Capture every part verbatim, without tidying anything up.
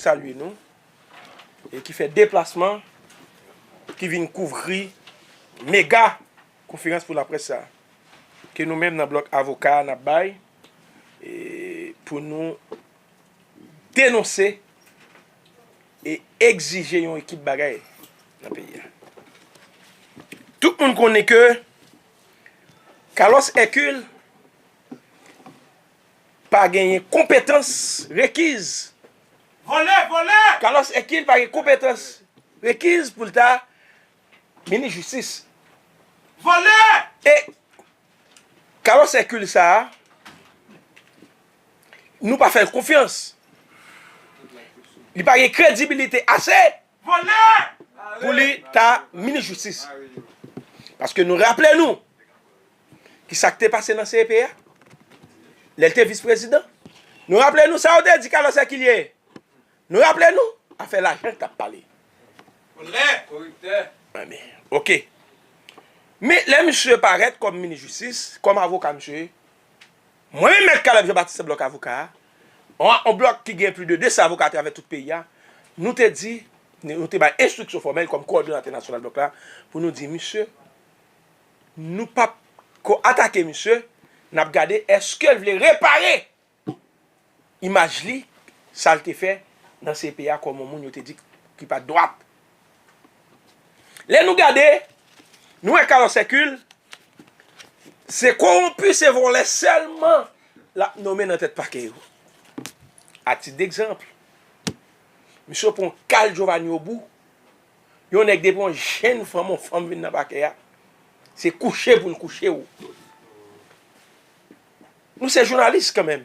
salye nou e ki fè deplasman, ki vin kouvri mega konferans pou laprès sa a, ke nou menm nan blòk avoka a n ap bay, e pou nou denonse e egzije yon ekip bagay nan peyi a. Tout moun konnen ke Carlos Hercule pa genyen konpetans rekiz. Vòlè, vòlè! Carlos Hercule pa gen konpetans rekiz pou l ta minis jistis. Vòlè! E Carlos Hercule sa a, nou pa fè l konfyans. Li pa gen kredibilite ase pou li ta minis jistis. Paske nou raple nou ki sa k te pase nan C E P a, lè l te vis prezidan. Nou raple nou sa yo te di Carlos Hercule ye. Nou raple nou, afè lajan k t ap pale. Vòlè! Koriptè! Ebyen, oke. Men lè misye parèt kòm minis jistis, kòm avoka misye, mwen menm Mèt Caleb Jean Baptiste blòk avoka a, yon, yon blòk ki gen plis de de san avoka atravè tout peyi a, nou te di, nou te bay enstriksyon fòmèl kòm kowòdonatè nasyonal blòk la, pou nou di, misye, nou p ap ko atake misye, n ap gade èske l vle repare imaj li, sa l te fè nan C P a kòm yon moun yo te di ki pa t dwat. Lè nou gade, nou wè Carlos Hercule, se kowonpi, se vòlè sèlman l ap nonmen nan tèt pakè yo. A tit degzanp, misye pran Carl Giovanni Obou, yon nèg depi yon jenn fanm, yon fanm vin nan pakè a, se kouche pou l kouche w. Nou se jounalis kanmenm.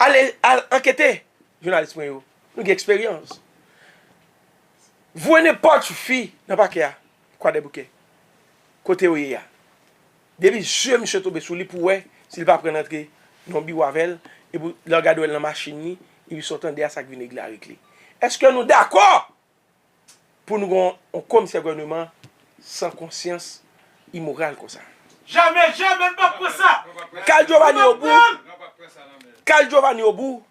Ale, al ankete, jounalis mwen yo. Nou gen eksperyans. Voye nenpòt fi nan pakè a, Kwadèboukè, kote yo ye a. Depi zye misye tonbe sou li pou wè si l pa pran l antre nan yon biwo avè l, epi lè w gade w wè l nan machin li, epi sa w tande a sa k vin regle avèk li. Èske nou dakò pou nou gen yon komisè gouvènman san konsyans, imoral konsa? Jamè, jamè, n p ap pran sa! Carl Giovanni Obou, Carl Giovanni Obou,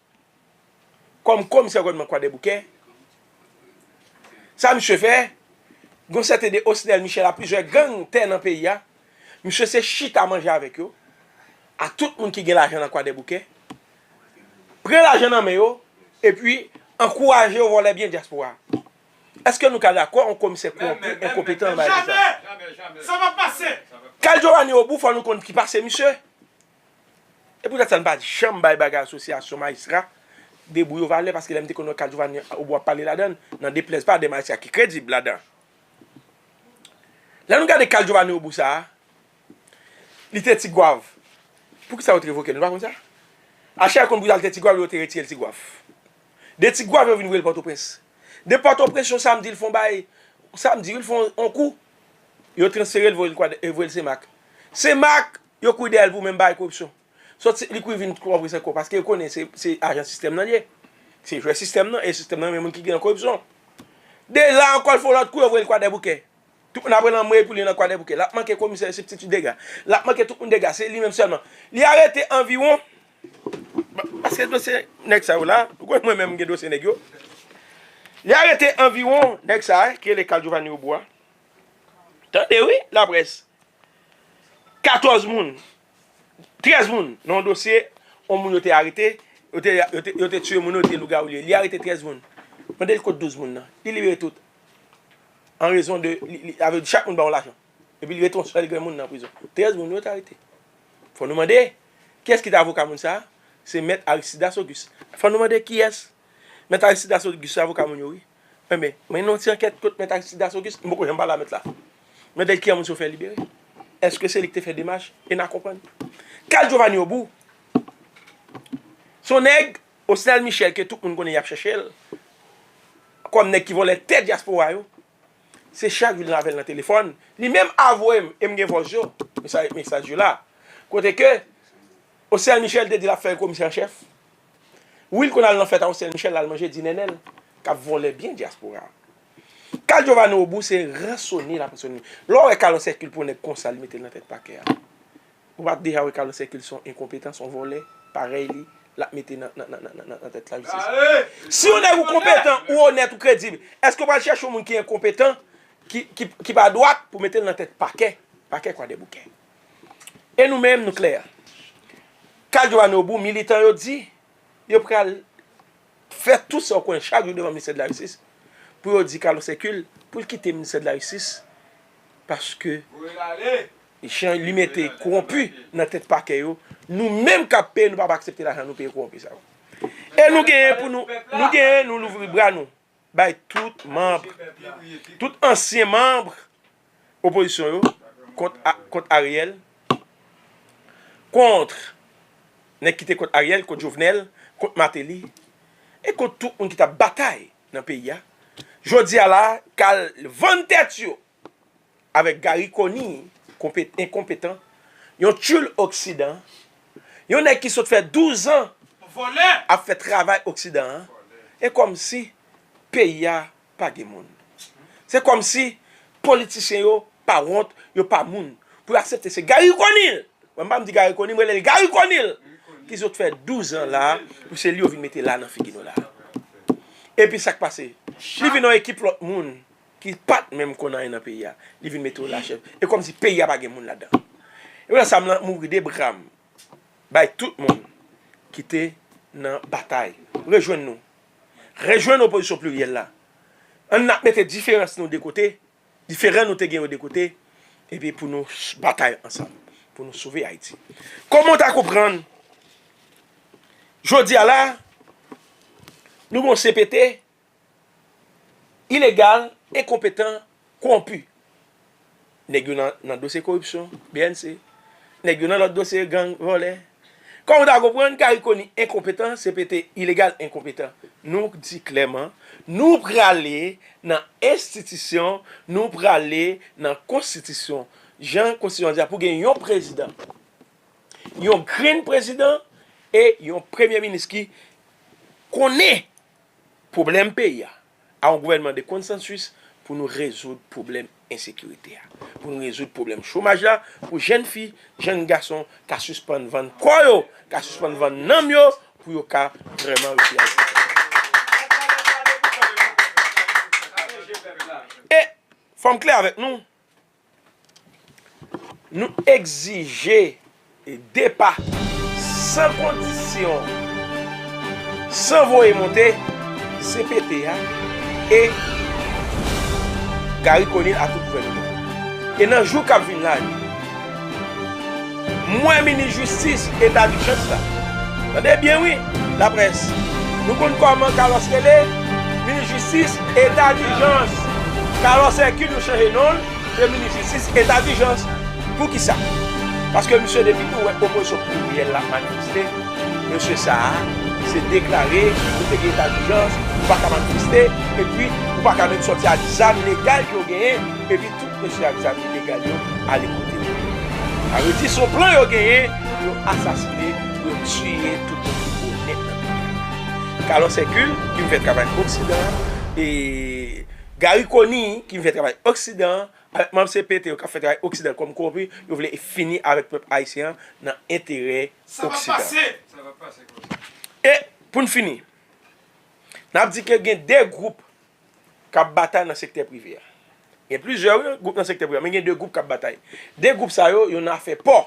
kòm komisè gouvènman Kwadèboukè, sa misye fè, gen yon sèten de Osnel Michel a plizyè gang tè nan peyi a, misye se chita manje avèk yo, ak tout moun ki gen lajan nan Kwadèboukè, pran lajan nan men yo, epi ankouraje yo vòlè byen dyaspora. Èske nou ka dakò yon komisè kowonpi, enkonpetan, bagay konsa? Jamè! Sa p ap pase! Carl Giovanni Obou, fò nou konn ki pase misye. E poutèt sa, n pa janm bay bagay asosyasyon majistra debou yo valè, paske lè m te konn wè Carl Giovanni Obou ap pale ladan l, nan deplèz pa de majistra ki kredib ladan. Lè nou gade Carl Giovanni Obou sa a, li te Tigwav. Poukisa yo te revoke l, nou pa konn sa? Achèl konn pou al te Tigwav, yo te retire l Tigwav. De Tigwav, yo vin voye l Pòtoprens. De Pòtoprens, yon samdi, l fè yon bay, samdi, wi, l fè yon, yon kou. Yo transfere l, voye l Kwadè-, e voye l Senmak. Senmak, yo kouri dèyè l pou menm bagay koripsyon. Sòti, li kouri vin Pòtoprens ankò, paske yo konnen se, se ajan sistèm nan li ye. Se jwè sistèm nan, e sistèm nan renmen moun ki gen nan koripsyon. De la ankò, l fè yon lòt kou, yo voye l Kwadèboukè. Tout moun ap rele anmwey pou li nan Kwadèboukè. L ap manke komisè sibstitu dega. L ap manke tout moun dega. Se li menm sèlman. Li arete anviwon, pa-, paske dosye nèg sa yo la, ou konnen mwen menm m gen dosye nèg yo. Li arete anviwon nèg sa a, ki rele Carl Giovanni Obou a. Tande wi, laprès. Katòz moun, trèz moun nan yon dosye, yon moun yo te arete, yo te, yo te, yo te tiye moun yo, yo te lougawou li ye. Li arete trèz moun. Mande l kot douz moun nan. Li libere tout. An rezon de, li, li, avè di chak moun ba yon lajan. Epi li rete yon sèl grenn moun nan prizon. Trèz moun yo te arete. Fò nou mande, kiyès ki te avoka moun sa a? Se Mèt Aristidas Auguste. Fò nou mande kiyès? Mèt Aristidas Auguste se avoka moun yo, wi. Enben, mwen nan yon ti ankèt kont Mèt Aristidas Auguste, m poko janm pale a mèt la. Mande l ki moun yo fè libere. Èske se li ki te fè demach? E n a konprann. Carl Giovanni Obou, se yon nèg, Osnel Michel, ke tout moun konnen y ap chèche l, kòm nèg ki vòlè tè dyaspora yo, se chak jou l avè l nan telefòn. Li menm avwe m, e m gen vòs yo, mesaj, mesaj yo la. Kote ke Osnel Michel te di l ap fè l komisè an chèf. Wi, l konn al nan fèt a Osnel Michel, l al manje dinè Nènèl, k ap vòlè byen dyaspora. Carl Giovanni Obou se ransone l ap ransone. Lè w wè Carlos Hercule pran nèg konsa, li mete l nan tèt pakè a. Ou pa t deja wè Carlos Hercule se yon enkonpetan, se yon vòlè, parèy li, l ap mete nan, nan, nan, nan, nan, nan tèt lajistis. Si yon nèg ou konpetan, ou onèt, ou kredib, èske w pral chèche yon moun ki enkonpetan, ki, ki, ki pa dwat pou mete l nan tèt pakè, pakè Kwadèboukè? E nou menm, nou klè. Kal Giovanni Obou, militan yo di, yo pral fè tout sa yo konnen chak jou devan ministè de la jistis pou yo di Carlos Hercule pou l kite ministè de la jistis paske jan li mete kowonpi nan tèt pakè yo, nou menm k ap peye, nou p ap aksepte lajan nou peye kowonpi sa yo. E nou genyen pou nou, nou genyen, nou louvri bra nou bay tout manm, tout ansyen manm opozisyon yo kont, kont Ariel, kont nèg ki te kont Ariel, kont Jovenel, kont Martelly, e kont tout moun ki t ap batay nan peyi a. Jodi a la, k al vann tèt yo avèk Garry Conille, enkonpetan, yon tchoul oksidan, yon nèg ki sot fè douz an ap fè travay oksidan an. E kòmsi peyi a pa gen moun. Se kòmsi politisyen yo pa wont, yo pa moun pou yo aksepte se Garry Conille. Mwen m pa m di Garry Conille, m rele l Garry Conille ki sot fè douz an la, pou se li yo vin mete la nan figi nou la. Epi sa k pase? Li vin yon ekip lòt moun ki pa t menm konn anyen nan peyi a. Li vin mete yo la chèf. E kòmsi peyi a pa gen moun ladan. E pandan sa m lan mouri de bra m bay tout moun ki te nan batay. Rejwenn nou. Rejwenn opozisyon pliryèl la. Ann n ap mete diferans nou de kote, diferan nou te gen yo de kote, epi pou nou batay ansanm, pou nou sove Ayiti. Kòman w ta konprann jodi a la, nou gen yon C P T ilegal, enkonpetan, kowonpi. Nèg yo nan, nan dosye koripsyon, B N C. Nèg yo nan lòt dosye gang, vòlè. Kòm w ta konprann, Garry Conille enkonpetan, C P T ilegal, enkonpetan. Nou di klèman, nou prale nan enstitisyon, nou prale nan konstitisyon. Jan konstitisyon di a, pou gen yon prezidan, yon grenn prezidan e yon premye minis ki konnen pwoblèm peyi a, a yon gouvènman de konsansis pou nou rezoud pwoblèm ensekirite a, pou nou rezoud pwoblèm chomaj la, pou jèn fi, jèn gason ka sispann vann kò yo, ka sispann vann nanm yo, pou yo ka vrèman retire Ayiti. E fò m klè avèk nou, nou egzije depa san kondisyon, san voye monte C P T a e Garry Conille a tout gouvènman. E nan jou k ap vin la yo, m wè minis jistis eta dijans la. Tande byen wi, laprès. Nou konn kòman Carlos rele, minis jistis eta dijans. Carlos Hercule, nou chanje non l, se minis jistis eta dijans. Poukisa? Paske misye, depi nou wè opozisyon pliryèl la manifeste, mesye sa a, se deklare ou te gen eta dijans, ou pa ka manifeste, epi ou pa ka menm sòti ak zam ilegal ke w genyen, epi tout mesye ak zam ilegal yo ale kote yo. Sa vle di, se yon plan yo genyen pou yo asasine, pou yo tiye tout moun ki onèt nan peyi a. Carlos Hercule, ki vin fè travay Oksidan an, e Garry Conille, ki vin fè travay Oksidan an, avèk manm C P T yo k ap fè travay Oksidan kòm kowonpi, yo vle fini avèk pèp ayisyen an nan enterè Oksidan. E pou n fini, n ap di ke gen de gwoup k ap batay nan sektè prive a. Gen plizyè, wi, gwoup nan sektè prive a, men gen de gwoup k ap batay. De gwoup sa yo, yo nan afè pò.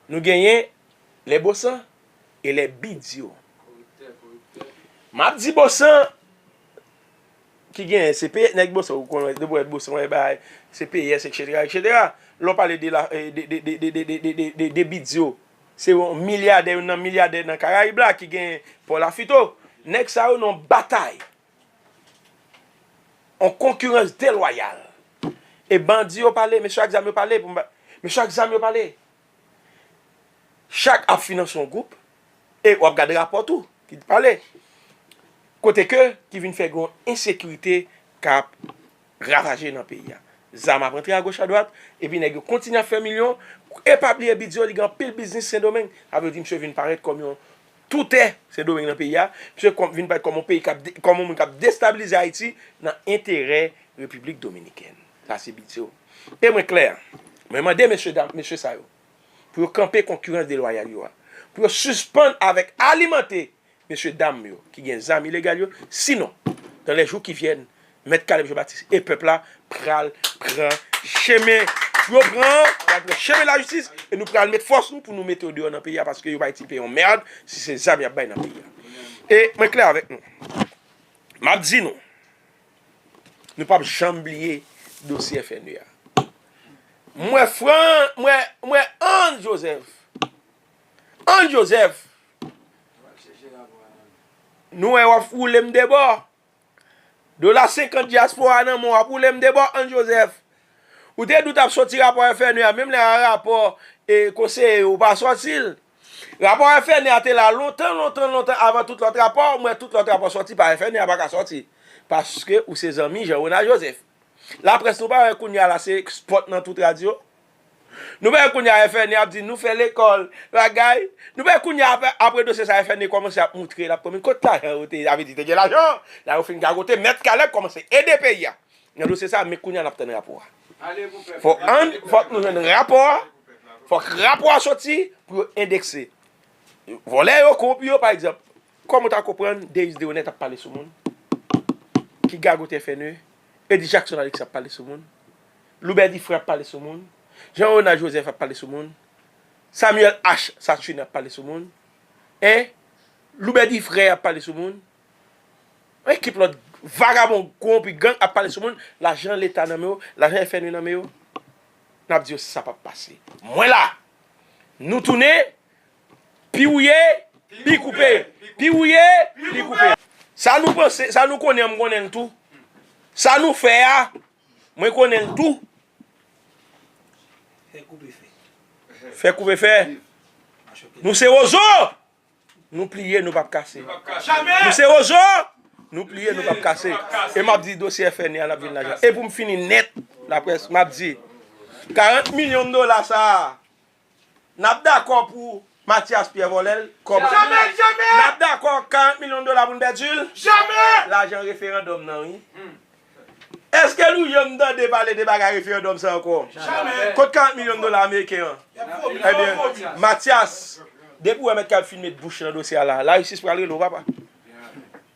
Nou genyen lè Bosan e lè Bidyo. M ap di Bosan ki genyen, se peye nèg Bosan, ou konnen, depi w wè Bosan, w wè bay, se peyès, etsetera, etsetera. Lè w pale de la, eh, de, de Bidyo, se yon milyadè, youn nan milyadè nan Karayib la, ki gen pò Lafito. Nèg sa yo nan batay. On konkirans delwayal. E bandi yo pale, mesye ak zam yo pale, pou m pa, mesye ak zam yo pale. Chak ap finanse yon gwoup, e w ap gade rapò tou, ki pale. Kote ke, ki vin fè gen yon ensekirite k ap ravaje nan peyi a. Zam ap rantre agoch adwat, epi nèg yo kontinye ap fè milyon, e pa bliye Bidyo, li gen anpil biznis Sendomeng. Sa vle di, misye vin parèt kòm yon toutè Sendomeng nan peyi a. Misye kòm, vin parèt kòm yon peyi k ap de-, kòm yon moun k ap destabilize Ayiti nan enterè Repiblik Dominikèn. Sa se Bidyo. E mwen klè, mwen mande mesye dam, mesye sa yo, pou yo kanpe konkirans delwayal yo a. pou yo sispann avèk alimante mesye dam yo ki gen zam ilegal yo. Sinon, dans les jours qui viennent, Mèt Caleb Jean Baptiste e pèp la pral pran chemen pou yo pran, pral pran chemen lajistis, e nou pral met fòs nou pou nou mete yo deyò nan peyi a, paske yo pa itil peye yon mèd si se zam y ap bay nan peyi a. E mwen klè avèk nou. M ap di nou, nou p ap janm bliye dosye F N E a. M wè Fran, m wè, m wè Ann Joseph. Ann Joseph. Nou wè w ap woule m de bò. Dola senkant dyaspora nan men w ap woule m de bò, Ann Joseph. Ou te di w t ap sòti rapò F N E a, menm lè a rapò e konseye yo pa sòti l. Rapò F N E a te la lontan, lontan, lontan avan tout lòt rapò. M wè tout lòt rapò sòti pa F N E a pa ka sòti. Paske ou se zanmi Jean Renald Joseph. Laprès nou pa wè kounye a la se spòt nan tout radyo. Nou pa wè kounye a F N E a ap di nou fè lekòl, bagay. Nou pa wè kounye a apre, apre dosye sa F N E kòmanse ap moutre l ap konbyen kot lajan yo te, sa vle di te gen lajan. La yo fin gagote, Mèt Caleb kòmanse ede peyi a. Nan dosye sa, men kounye a n ap tann rapò a. Fòk ann, fòk nou jwenn rapò a. Fòk rapò a sòti pou yo endekse. Vòlè yo, kowonpi yo, pa egzanp. Kòman w ta konprann Deus Deronette ap pale sou moun? Ki gagote F N E? Eddy Jackson Alexis ap pale sou moun? Loubert Difrè ap pale sou moun? Jean Renald Joseph ap pale sou moun? Samuel H. Saturnin ap pale sou moun? Hein? Loubert Difrè ap pale sou moun? Yon ekip lòt vagabon, kowonpi, gang ap pale sou moun, lajan leta nan men yo, lajan F N E nan men yo. N ap di yo sa p ap pase. Mwen la. Nou tounen, pi wouye, pi koupe. Pi wouye, pi koupe. Sa nou panse, sa nou konnen an, m konnen l tou. Sa nou fè a, mwen konnen l tou. Fè koupe fè. Fè koupe fè. Nou se wozo! Nou pliye, nou p ap kase. Nou se wozo, nou pliye, nou p ap kase. E m ap di dosye F N E a, n ap vin lajan. E pou m fini nèt, laprès, m ap di, karant milyon dola sa a, n ap dakò pou Mathias Pierre vòlè l kòm. Jamè, jamè! N ap dakò karant milyon dola pou n pèdi l? Jamè! Lajan referandòm nan, wi. Èske nou janm tande pale de bagay referandòm sa ankò? Jamè! Kot karant milyon dola ameriken an? Ebyen, Mathias, depi w wè Mèt Caleb fin met bouch nan dosye a la, lajistis pral rele w, papa.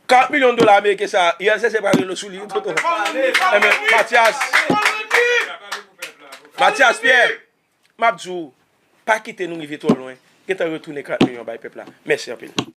Karant milyon dola ameriken sa, U L C C pral rele w sou li, wi, tonton. Ebyen, Mathias, Mathias Pierre, m ap di w, pa kite nou rive twò lwen. Gentan retounen karant milyon bay pèp la. Mèsi anpil.